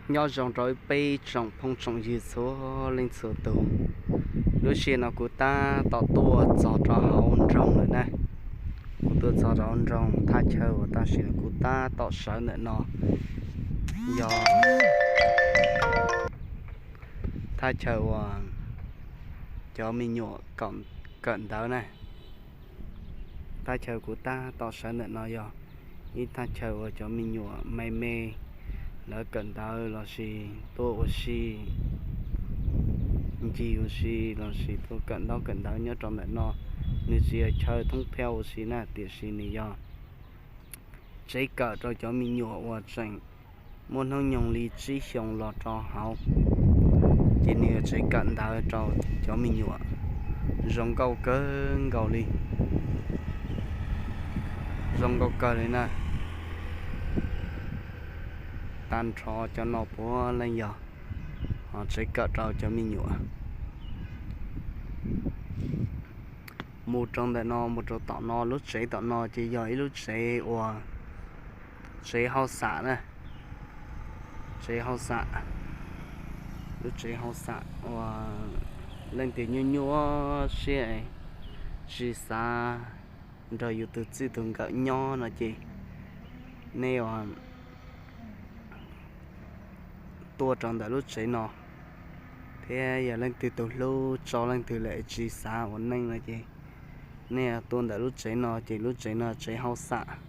Nyob zoo rau ib peb tsoom phooj tsoom ywg txhua leej txhua tus. Lub sij hawm no kuv tab tom tuaj txog rau hauv nroog lawm na. Kuv tuaj txog rau hauv nroog, thaj chaw uas tam sim no kuv tab tom sawv ntawm no yog thaj chaw uas cov me nyuam kawm ntawv na. Thaj chaw kuv tab tom sawv ntawm no yog ib thaj chaw uas cov me nyuam me me lawv kawm ntawv lossis tuaj ua si, ncig ua si lossis tuaj kawm ntaub kawm ntawv nyob rau ntawm no. Nws tsis yog chaw thoob phiaj ua si na, tiam sis nws yog tsev kawm rau cov me nyuam uas tseem muaj hnub nyoog li tsib xyoos los rau hauv, ces nws yog tsev kawm ntawv rau cov me nyuam. Zoo nkauj kawg nkaus li, zoo nkauj kawg li na. Tag nrho cov no puav leej yog tsev kawm rau cov me nyuam. Mus rau ntawm no, mus rau tom no, lub tsev tom no ces yog ib lub tsev uas tsev hauj xam na, tsev hauj xam, lub tsev hauj xam uas leej twg nyuaj nyuaj siab tsis xav nrog yus tus txij tus nkawm nyob no ces nej tuaj rau ntawm lub tsev no, thiab yog leej twg tus hlub tso leej twg lawm tsis xav ua neej no ces nej tuaj ntawm lub tsev no ces lub tsev no tsev hauj xam.